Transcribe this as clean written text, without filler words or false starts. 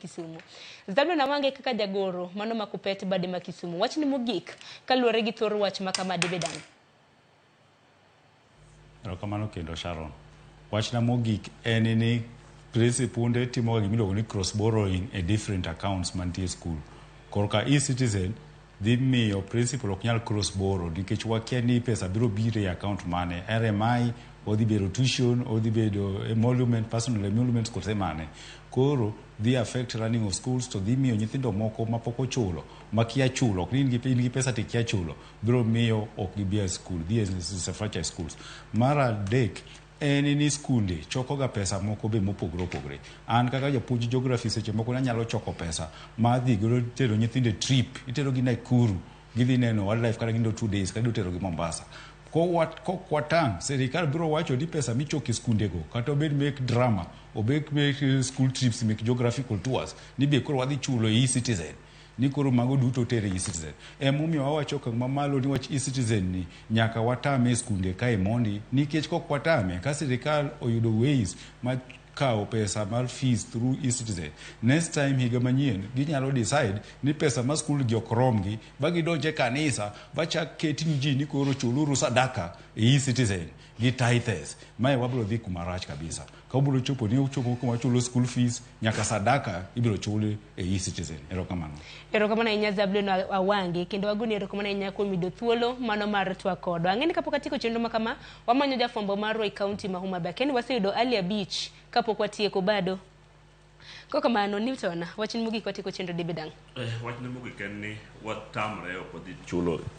Kisumu. Zablon Awange kaka jagoro mano ma Kuppet bade ma Kisumu. Wachni mogik kaluwore gi thor wach ma kama dibed ang'o? Erokamano kendo Sharon. Wachna mogik en ni principunde timoga gimiluongo ni cross borrowing e different accounts mantie e school. Korka e-citizen dhi miyo principal ok nyal cross borrow nikech wakia ni pesa biro biro e account mane. RMI, odhi bedo tuition, odhi bedo emolument, personal emoluments kose mane. Koro dhi affect running of schools to dhi miyo nyithindo moko mapok ochulo, makia chulo, ok ni in gi pesa to ikia chulo, biro miyo ok gibi e school, dhi e disenfranchised schools. Mar adek en ni skunde chokoga pesa moko be mopogore opogore. An kaka japuonj geography seche moko nanyalo choko pesa ma adhi godo tero nyithindo e trip, iterogi Nakuru, gidhi neno wildlife kata ginindo 2 days kata idwa terogi Mombasa. Kok watang', sirikal biro wacho ni pesa michoko e skundego kata obed mek drama, obed mek school trips, mek geographical tours, ni be koro wadhi chulo e e-citizen. Ni koro mago duto ter e e-citizen. Emomiyo wawacho okang' mamalo ni wach e-citizen ni nyaka watame e skunde kae mondi nikech kok watame ka sirikal oyudo ways ma kawo pesa mar fees through e-citizen next time higa manyien ginyalo decide ni pesa ma skul gi ok romgi ba gidonj e kanisa bachak ket ni ji ni koro chuluru sadaka e e-citizen gi tithes. Mae wabiro dhi kuma rach kabisa ka obiro chopo ni ochopo kuma chulo school fees nyaka sadaka ibiro chuli e e-citizen. Erokamano. Erokamano ahinya Zablon Awange kendo wagoni erokamano ahinya kuom yudo thuolo mano mar twak kodwa. Ang'e ni kapok atieko chenro ma kama, wamanyo jafwambo marwa e kaunti ma Homa Bay. Akia ni waseyudo Ali abich kapok watieko bado. Kokamano, Newton, wachni mogik watieko chenro dibed ang'o? Wachne mogik en ni watamre ok wadhi chulo.